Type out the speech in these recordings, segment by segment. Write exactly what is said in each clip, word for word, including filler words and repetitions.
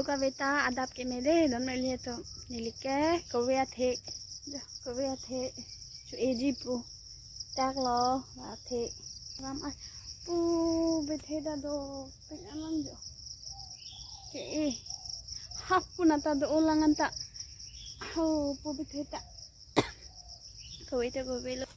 Kave ta adap keme de, don meli to. Neli ke kove athe, jo, kove athe chu eji pu. Dak lo athe. Ram a pu bethe ta do, peng alam jo. Ke e. Hap pu na ta do ulang anta. Ho pu bethe ta. Kove ta kove lo.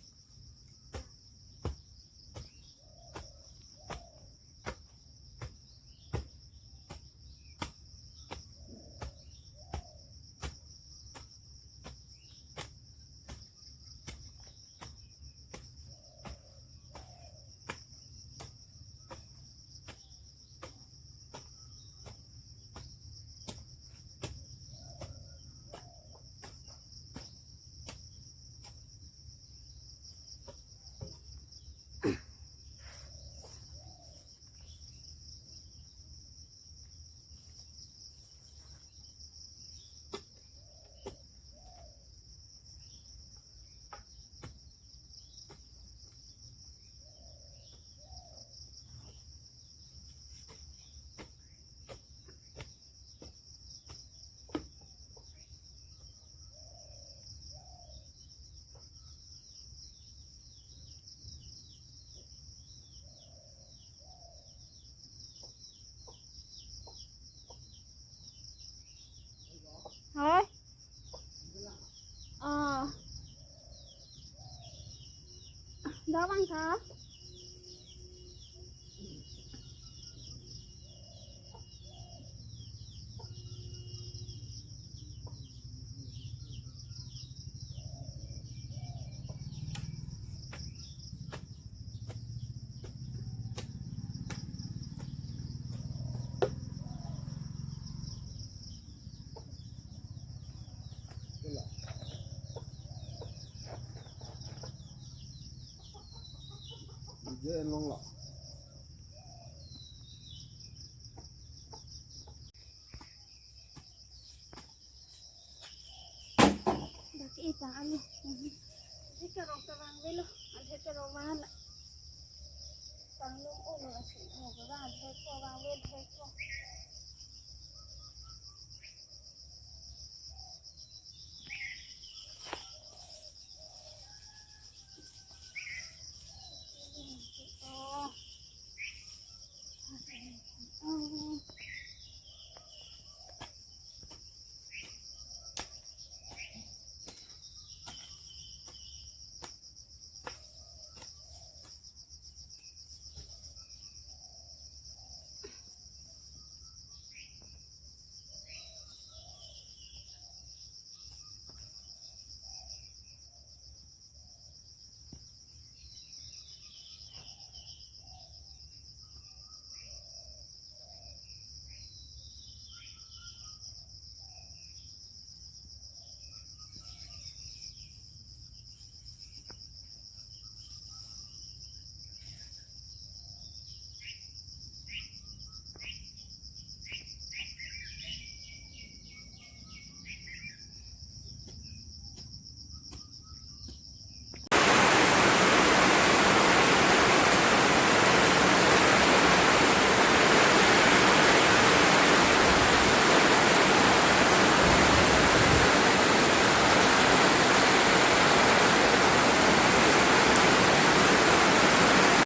Hoi. Ah. Dak abang tha. Dak ke-e ta alu. Adhe karong ta vangvelo, adhe karong vanglo. Tanglo olo asi, ho ba adhe ko vangve, adhe ko.